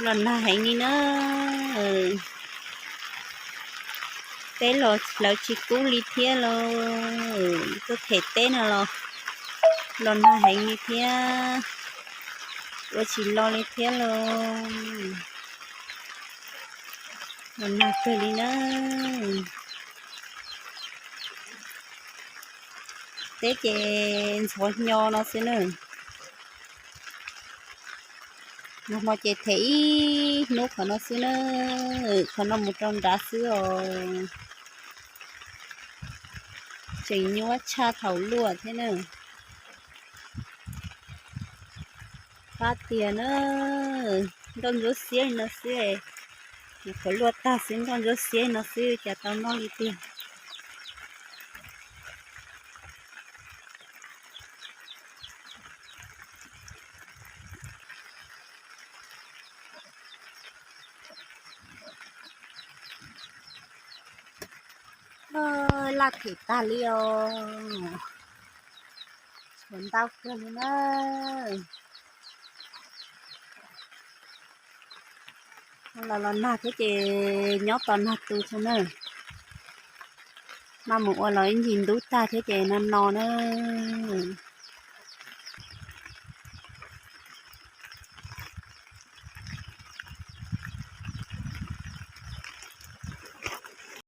Los nag heev li na. Teb los hlawv tsis kub li thiab lauj. Tuaj them teb no los, los nag heev li thiab, ua tsis lo li thiab lauj. Los nag kawg li na. Teb ces ntxhuav hnyo no xwb na. Nag hmo ces them ib hnub qhov no xwb na, qhov no mus rau nrad xwb os. Tseem nyuaj tshaj thaum luaj thiab na. Qab tiag na, nroj ntsuab xiab li no xwb, qhov luaj tag xwb nroj ntsuab xiab li no xwb cas tau noj li tiag. Laj them tag li os. Tshuav ntau kawg li na. Los los nag thiab ces nyob tos nag tu tso na. Maj mus ua los ib ncig ntub tag thiab ces no no na.